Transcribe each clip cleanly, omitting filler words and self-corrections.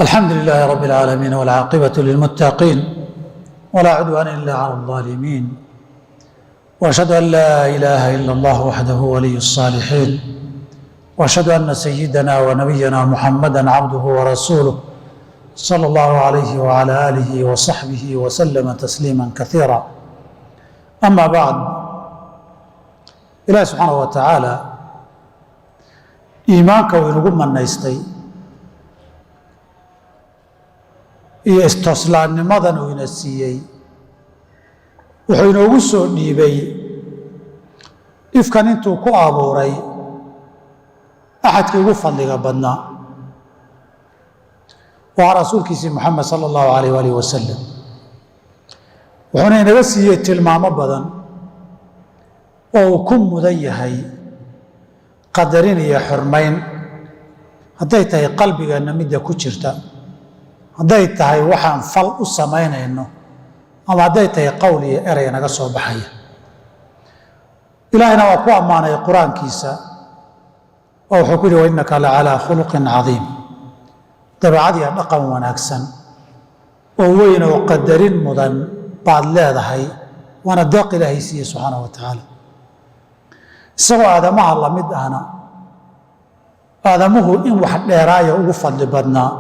الحمد لله رب العالمين والعاقبة للمتقين ولا عدوان إلا على الظالمين وأشهد أن لا إله إلا الله وحده ولي الصالحين وأشهد أن سيدنا ونبينا محمدا عبده ورسوله صلى الله عليه وعلى آله وصحبه وسلم تسليما كثيرا أما بعد إلهي سبحانه وتعالى iimaanka uu inagu manaystay iyo istooslaannimadan uu ina siiyey wuxuu inoogu soo dhiibay ifkan intuu ku abuuray axadkii ugu fadliga badnaa waa rasuulkiisii Moxamed sala allahu alayh waalih wasalam. Wuxuuna inaga siiyey tilmaamo badan oo uu ku mudan yahay qadarin iyo xurmayn, hadday tahay qalbigeenna midda ku jirta, hadday tahay waxaan fal u samaynayno, ama hadday tahay qowl iyo erey naga soo baxaya. Ilaahayna waa ku ammaanay qur-aankiisa oo wuxuu ku yihi: wa innaka la calaa khuluqin cadiim. Dabeecad iyo dhaqan wanaagsan oo weyn oo qadarin mudan baad leedahay, waana deeq Ilaahay siiye subxaanahu wa tacaala. Isagoo aadamaha lamid ahna, aadamuhu in wax dheeraayo ugu fadli badnaa,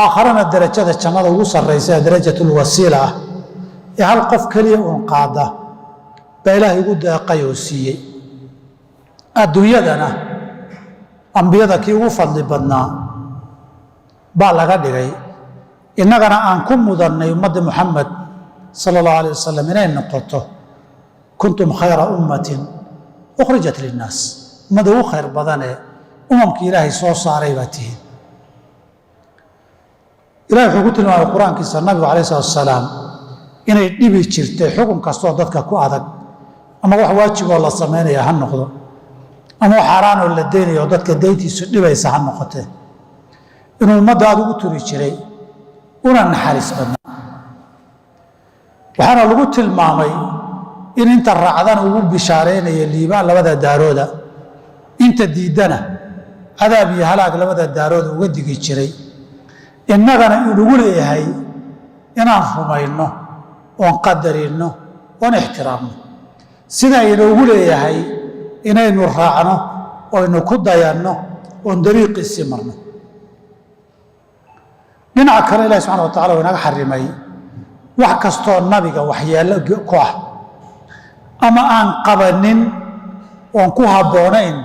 aakharana darajada jannada ugu sarraysa ee darajatulwasiila ah ee hal qof keliya uun qaada baa Ilaahay ugu deeqay oo siiyey. Adduunyadana ambiyada kii ugu fadli badnaa baa laga dhigay, innagana aan ku mudannay ummadda Muxamed sala allahu alayh wasalam inay noqoto kuntum khayra ummatin ukhrijat linnaas, ummadda ugu khayr badanee umamkii Ilaahay soo saaray baa tihiin. Ilahay wuxuu ku tilmaamay qur-aankiisa nabigu alayh salatu asalaam inay dhibi jirtay xukun kastoo dadka ku adag, ama wax waajiboo la samaynaya ha noqdo, ama wax xaaraanoo la deynayo dadka dayntiisu dhibaysa ha noqotee, inuu ummadda aada ugu turi jiray una naxariis badnaa. Waxaana lagu tilmaamay in inta raacdana ugu bishaaraynaya liibaan labada daarooda, inta diiddana cadaab iyo halaag labada daarooda uga digi jiray. Innagana inugu leeyahay inaan rumayno oon qadarinno oon ixtiraamno, sida inoogu leeyahay inaynu raacno oynu ku dayanno oon dariiqiisii marno. Dhinaca kale, Ilahi subxana wa tacala uu inaga xarimay wax kastoo nabiga waxyeello ku ah ama aan qabanin oon ku habboonayn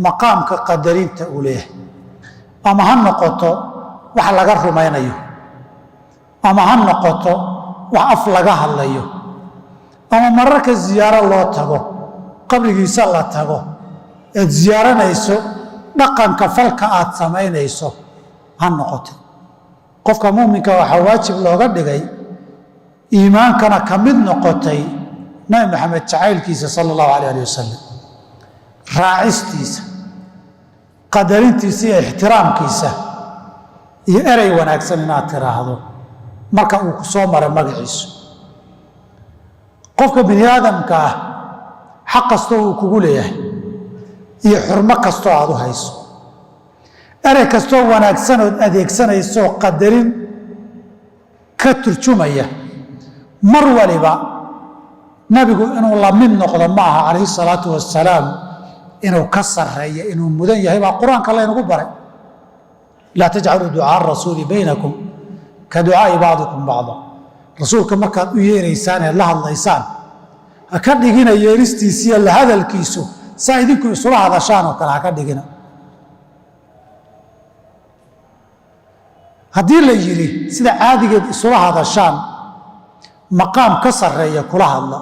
maqaamka qadarinta uu leeyahay, ama ha noqoto wax laga rumaynayo, ama ha noqoto wax af laga hadlayo, ama mararka ziyaaro loo tago, qabrigiisa la tago eed ziyaaranayso, dhaqanka falka aad samaynayso ha noqoto. Qofka muuminka waxaa waajib looga dhigay, iimaankana ka mid noqotay, Nabi Maxamed jacaylkiisa sala allahu alayh alih wasalam, raacistiisa, qadarintiisa iyo ixtiraamkiisa, iyo erey wanaagsan inaad tiraahdo marka uu ku soo mara magaciisu. Qofka bini aadamka ah xaq kastoo uu kugu leeyahay iyo xurmo kastoo aad u hayso, erey kastoo wanaagsanood adeegsanaysoo qadarin ka turjumaya, mar waliba nabigu inuu la mid noqdo ma aha calayhi salaatu wasalaam, inuu ka sarreeyo, inuu mudan yahay baa qur-aanka laynagu baray: laa tajcaluu ducaa rasuuli baynakum ka ducaai bacdikum bacda. Rasuulka markaad u yeeraysaan eed la hadlaysaan, ha ka dhigina yeeristiisiiyo la hadalkiisu saa idinku isula hadashaan oo kale ha ka dhigina. Haddii la yidhi sida caadigeed isula hadashaan, maqaam ka sarreeya kula hadla,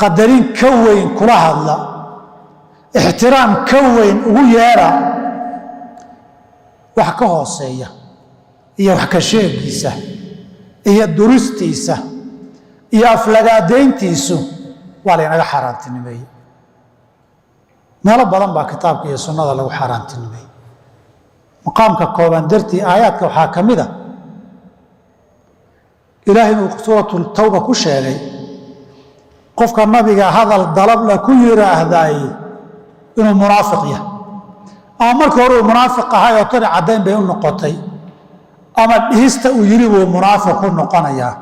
qadarin ka weyn kula hadla, ixtiraam ka weyn ugu yeera, wax ka hooseeya iyo wax ka sheegiisa iyo duristiisa iyo aflagaadayntiisu waa laynaga xaaraantinimeeyey. Meelo badan baa kitaabka iyo sunnada lagu xaaraantinimeeyey. Maqaamka kooban dartii aayaadka waxaa ka mid a Ilaahay inuu suuratu Tawba ku sheegay qofka nabiga hadal dalabla ku yiraahdaay inuu munaafiq yahay, ama markii hore uu munaafiq ahay oo tani caddayn bay u noqotay. Ama dhihista uu yidhi buu munaafiq ku noqonayaa,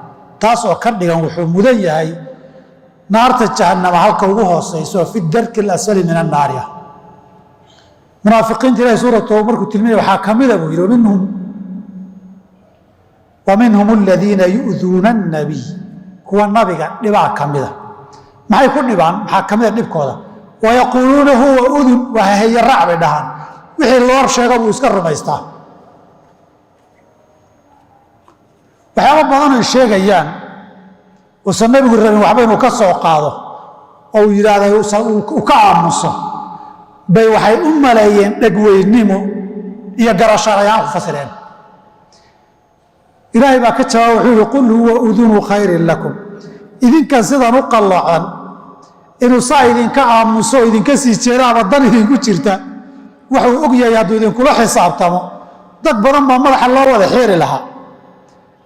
taas oo ka dhigan wuxuu mudan yahay naarta jahannama halka ugu hooseyso, fi darki alasfali min annaari ah. Munaafiqiinta Ilahi suuratu markuu tilmiyay waxaa ka mida buu yidhi: Wa minhum aladiina yu'duuna annabiy. Kuwa nabiga dhibaa ka mida. Maxay ku dhibaan? Maxaa ka mida dhibkooda? Wayaquuluuna huwa udun, waa haheeye raac bay dhahaan. Wixii loo sheego buu iska rumaystaa. Waxyaaba badan ay sheegayaan uusan nabigu rabin waxba inuu ka soo qaado oo uu yidhaahda uu ka aamuso bay waxay u maleeyeen dhegweynimo iyo garashalayaan ku fasireen. Ilaahay baa ka jawaaba, wuxuu yihi: qul huwa udunu khayrin lakum. Idinkan sidan u qalloocan inuu saa idinka aamuso o idinka sii jeedaaba dan idinku jirta. Wuxuu og yahay hadduu idinkula xisaabtamo, dad badan baa madaxa loo wada xiiri lahaa.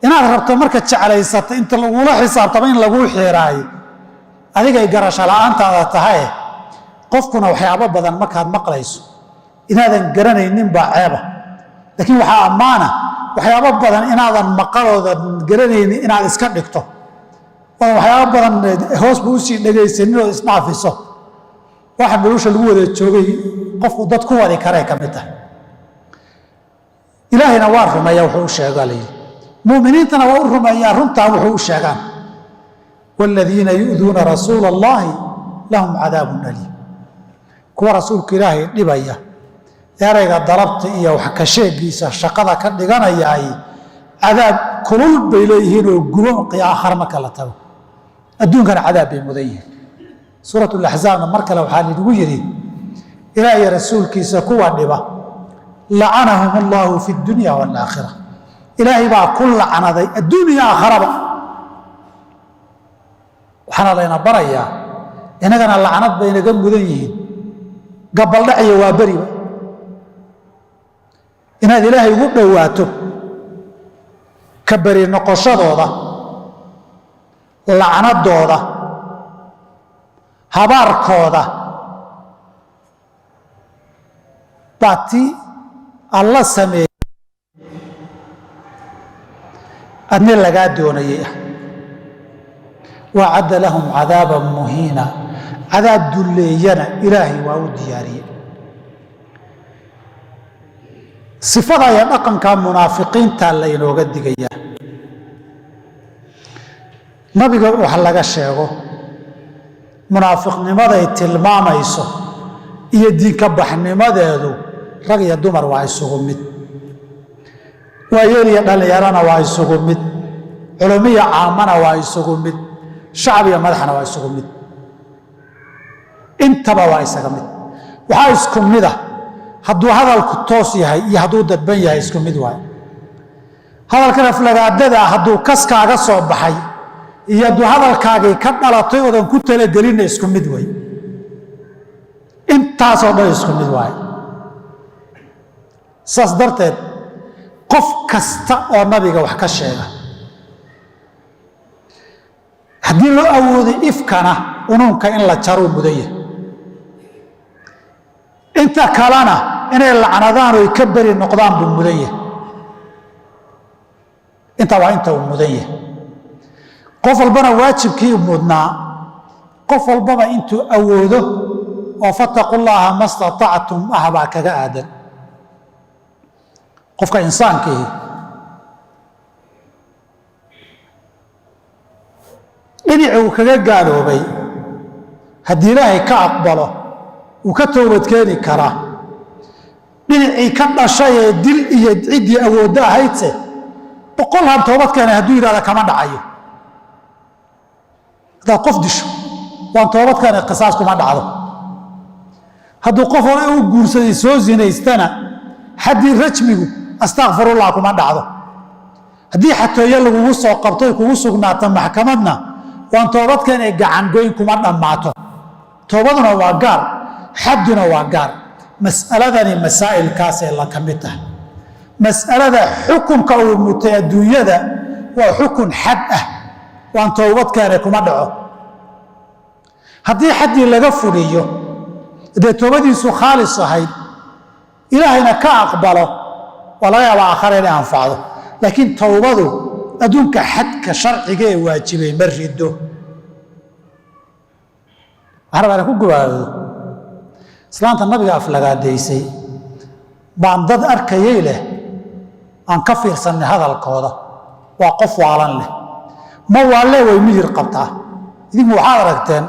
Inaad rabto marka jeclaysata inta lagula xisaabtamo in laguu xiiraayo, adigay garasho la'aantaada tahaye. Qofkuna waxyaabo badan markaad maqlayso inaadan garanaynin baa ceeba, laakiin waxaa ammaana waxyaabo badan inaadan maqaloodan garanaynin inaad iska dhigto, oodan waxyaabo badan hoosba usii dhegaysanin oo isdhaafiso. Waxa nolosha lagu wada joogay qofku dad ku wadi karee ka mid tahay. Ilaahayna waa rumeeya wuxuu u sheegaa la yidhi, muuminiintana waa u rumeeyaa runtaa wuxuu u sheegaan. Waaladiina yu'duuna rasuula allahi lahum cadaabun aliim. Kuwa rasuulka Ilaahay dhibaya, erayga dalabta iyo wax ka sheegiisa shaqada ka dhiganayaay, cadaab kulul bay leeyihiin oo gubo aakhare marka la tago. Adduunkana cadaab bay mudan yihiin. Suurat laxzaabna mar kale waxaa lagu yidhi: Ilaah iyo rasuulkiisa kuwa dhiba, lacanahum allahu fi dunya waalaakhira. Ilaahay baa ku lacnaday adduun iyo aakharaba. Waxaana layna barayaa innagana lacnad bay naga mudan yihiin, gabaldhac iyo waa beriba inaad Ilaahay ugu dhowaato ka beri noqoshadooda, lacnadooda, habaarkooda. Baa ti alla sameeyey adna lagaa doonayay ah. Wacadda lahum cadaaban muhiina, cadaab dulleeyana Ilaahay waa u diyaariyey. Sifada iyo dhaqanka munaafiqiinta laynooga digayaa. Nabiga wax laga sheego munaafiqnimaday tilmaamayso iyo diinka baxnimadeedu, rag iyo dumar waa isugu mid, waayeel iyo dhallinyarana waa isugu mid, culumiya caamana waa isugu mid, shacab iyo madaxna waa isugu mid, intaba waa isaga mid. Waxaa isku mid ah hadduu hadalku toos yahay iyo hadduu dadban yahay, isku mid waayo. Hadalkan aflagaadada hadduu kaskaaga soo baxay iyo hadduu hadalkaagii ka dhalatay oodan ku talagelinna, isku mid way. Intaasoo dhan isku mid waayo. Saas darteed qof kasta oo nabiga wax ka sheega, haddii loo awooday ifkana unuunka in la jaruu mudan yahay, inta kalena inay lacnadaan oy ka beri noqdaan buu mudan yahay. Inta waa inta uu mudan yahay. Qof walbana waajibkii mudnaa, qof walbaba intuu awoodo oo fattaqu llaaha ma statactum ah baa kaga aadan qofka insaankiihi. Dhinaci uu kaga gaaloobay haddii Ilaahay ka aqbalo, wuu ka toobadkeeni karaa. Dhinacii ka dhashay ee dil iyo ciddii awooddo ahaydse, 100 han toobad keenay hadduu yidhahda, kama dhacayo. Haddaad qof disho, waan toobad keenay, qisaas kuma dhacdo. Hadduu qof hore u guursaday soo zinaystana, xaddii rajmigu astakfirullah kuma dhacdo. Haddii xatooyo lagugu soo qabtoy kugu sugnaata maxkamadna, waan toobad keenay gacangoyn kuma dhammaato. Toobaduna waa gaar, xadduna waa gaar. Mas'aladani masaa'ilkaasay la ka mid tahay. Mas'alada xukunka uu mutay adduunyada waa xukun xad ah, waan toobad keenay kuma dhaco. Haddii xaddii laga fuliyo, dee toobadiisu khaalis ahayd, Ilaahayna ka aqbalo, waa laga yaabaa aakhare inay anfacdo. Laakiin towbadu adduunka xadka sharciga ee waajibay ma rido. Waxaan rabaa inaan ku gubaado islaanta nabiga aflagaadaysay baan dad arkayay leh, aan ka fiirsanay hadalkooda, waa qof waalan leh. Ma waalle, way miyir qabtaa. Idinku waxaad aragteen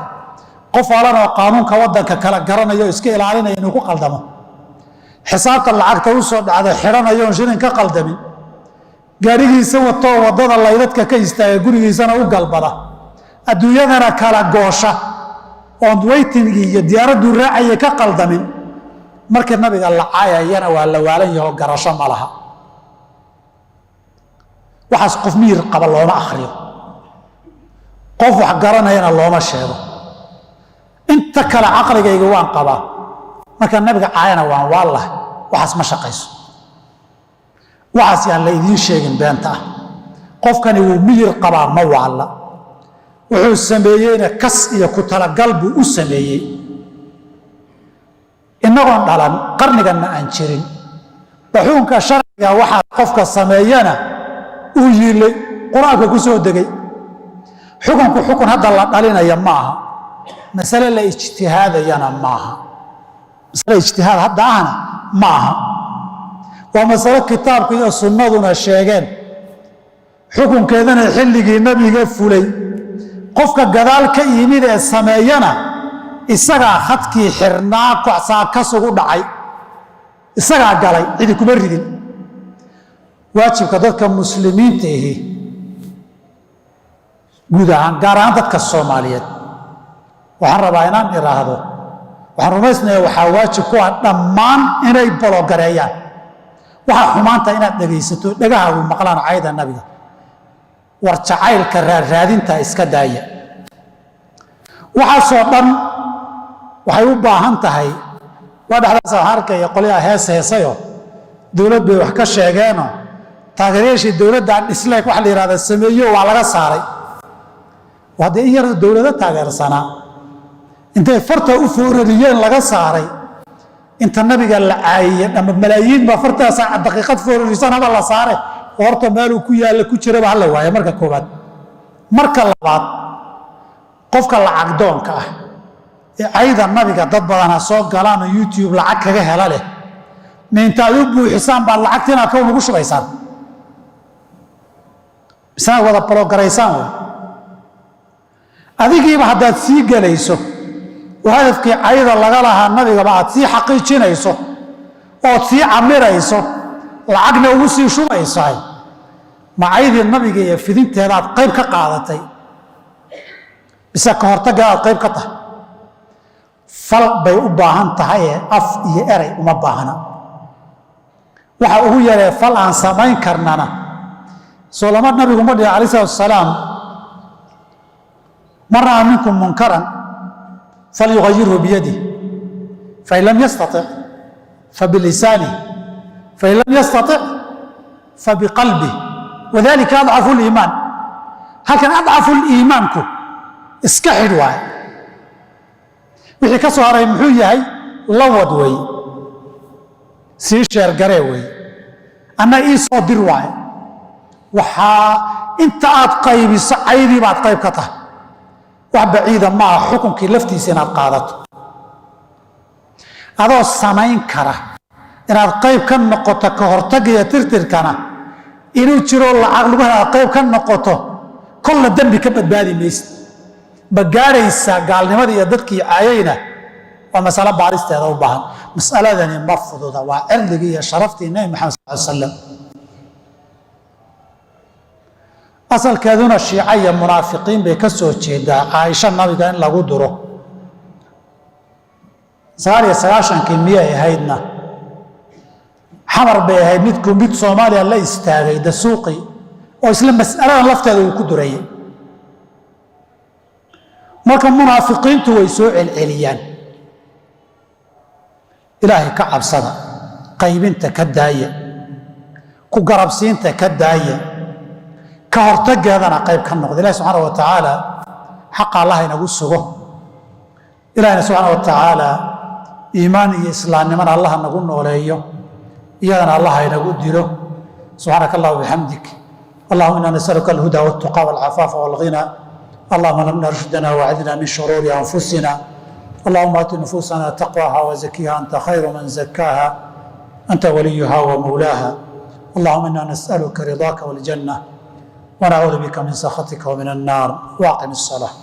qof waalan oo qaanuunka waddanka kala garanayo o iska ilaalinaya inuu ku qaldamo, xisaabta lacagta u soo dhacda xidhanayo oon shilin ka qaldamin, gaadhigiisa watoo waddada laydadka ka istaaga, gurigiisana u galbada, adduunyadana kala goosha, oon weytingii iyo diyaaradduu raacaya ka qaldamin. Markii nabiga la caayayana waa la waalan yaho, garasho ma laha. Waxaas qof miyir qaba looma akhriyo, qof wax garanayana looma sheego. Inta kale caqligayga waan qabaa, marka nabiga caayana waan waallahay. Waxaas ma shaqayso, waxaas yaan la idiin sheegin beenta ah. Qofkani wuu miyir qabaa, ma waalla. Wuxuu sameeyeyna kas iyo ku talagal buu u sameeyey. Innagoon dhalan, qarniganna aan jirin, baxuunka sharciga waxaa qofka sameeyana uu yiilay, qur-aanka ku soo degay. Xukunku xukun hadda la dhalinaya ma aha, masale la ijtihaadayana maaha, masale ijtihaad hadda ahna ma aha. Waa masalo kitaabka iyo sunnaduna sheegeen, xukunkeedana xilligii nabiga fulay. Qofka gadaal ka yimid ee sameeyana isagaa khadkii xirnaa saakasugu dhacay, isagaa galay, cidi kuma ridin. Waajibka dadka muslimiinta ihi guud ahaan, gaar ahaan dadka Soomaaliyeed, waxaan rabaa inaan idhaahdo, waxaan rumaysnaya waxaa waajib ku ah dhammaan inay bologareeyaan waxaa xumaanta inaad dhegaysato, dhegahaagu maqlaan cayda nabiga. War jacaylka raarraadinta iska daaya. Waxaasoo dhan waxay u baahan tahay. Waa dhexdaas waxaan arkaya qolyaha hees heesayo, dowlad bay wax ka sheegeeno, taageerayaashii dowladdan dislike waxa la yihahda sameeyo, waa laga saaray. Haddee in yar dowlado taageersanaa intay farta u foorariyeen laga saaray, inta nabiga la caayiye ama malaayiin baa fartaasaa daqiiqad foorarisan haba la saare, oo horta meeluu ku yaalla ku jiraba hala waaya. Marka koowaad. Marka labaad, qofka lacagdoonka ah ee cayda nabiga dad badana soo galaan oo YouTube lacag kaga hela leh, ma intaad u buuxisaan baad lacagta inaad kown ugu shubaysaan, misnaad wada bologaraysaan wey? Adigiiba haddaad sii gelayso oo hadafkii cayda laga lahaa nabigaba aad sii xaqiijinayso ood sii camirayso, lacagna ugu sii shubaysahay, ma caydii nabiga iyo fidinteedaad qayb ka qaadatay mise ka hortaggeedaad qayb ka tahay? Fal bay u baahan tahayee af iyo eray uma baahna. Waxa ugu yaree fal aan samayn karnana soo lama nabigu ma dhihi alay salatu asalaam: "Man ra'aa minkum munkaran falyugayirhu biyadih, fain lam yastatic fabilisanih, fain lam yastatic fabiqalbih, wadalika adcafu liimaan." Halkan adcafu liimaanku iska xidh waaye. Wixii ka soo haray muxuu yahay? La wad weeye, sii sheergaree weeye, anna ii soo dir waaye. Waxaa inta aad qaybiso caydii baad qayb ka tahay. Wax baciida maaha xukunkii laftiisa inaad qaadato, adoo samayn kara inaad qayb ka noqoto ka hortagaya tirtirkana, inuu jiro lacag lagu hela aad qayb ka noqoto. Kolla dembi ka badbaadi maysid. Ma gaadhaysaa gaalnimadii iyo dadkii caayayna? Waa masalo baaristeeda u baahan. Masaladani ma fududa, waa cirdigii iyo sharaftii Nebi Maxamed sal ly slam. Asalkeeduna shiica iyo munaafiqiin bay ka soo jeedaa. Caaisho nabiga in lagu duro 99-kii miyay ahaydna, Xamar bay ahayd, midku mid Soomaaliya la istaagay Dasuuqi oo isla mas'aladan lafteeda uu ku durayay. Marka munaafiqiintu way soo celceliyaan. Ilaahay ka cabsada, qaybinta ka daaya, ku garabsiinta ka daaya, ka hortageedana qayb ka noqda. Ilahi subxaana wa tacaala xaqa Allah inagu sugo. Ilahina subxaana wa tacaala iimaan iyo islaamnimana Allah nagu nooleeyo, iyadana Allah inagu dilo. Subxaanaka Allah bixamdik. Allahuma ina nasaluka alhuda waltuqa walcafaafa walghina. Allahuma lamna rushdana wacidna min shuruuri anfusina. Allahuma aati nufuusana taqwaha wazakiha anta khayru man zakaaha, anta waliyuha wa mawlaaha. Allahuma ina nasaluka ridaaka waljanna wanacuudu bika min sakhatika wa min annaar. Waaqim الsalaa.